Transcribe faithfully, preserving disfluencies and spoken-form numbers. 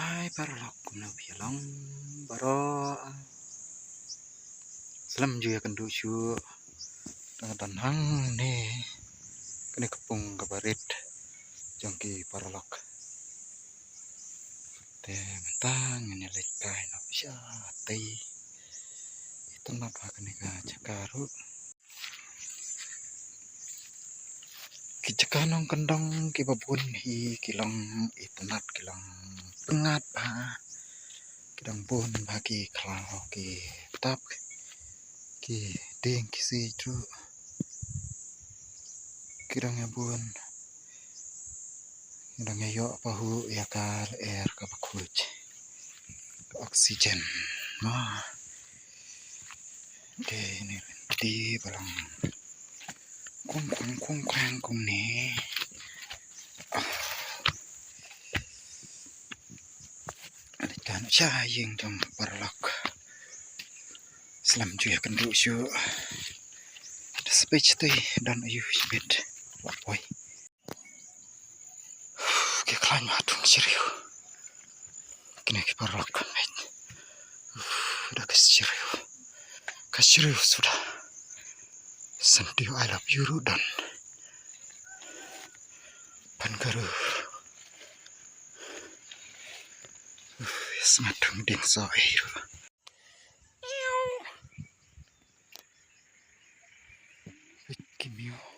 Hai paralok, kumno phi long baroh? Slem ju ïakynduh shuh. Dang don hangne kane ka pung kaba rit jong ki paralok. Te mynta ngin ïa leit kai noh shatei. Itynnat ha kane ka jaka ruh. Ki jaka nongkyndong kiba bun hi ki long itynnat, ki long pyngngad bha. Ki dang bun bha ki khlaw, ki tap, ki dieng, ki siej ruh. Ki dang ïa bun. Ki dang ïa ïoh pahuh ïa ka lyer kaba khuid, ka oxygen. Ma. Te ne lynti ba long khum khwang khum khwang kumne. Ah. Leit noh sha ïing jong paralok. Slem ju ïakynduh shuh. Da sbit shatei don aiu shibit. Lap wai. Ki khlaiñ ha thung shriew. Kine ki paralok ka ngeit. Da ka shriew. Ka shriew suda. Sngewthuh I love you ruh don. Pan ka ruh. Sngewthuh ding so ei ruh. Ki miaw.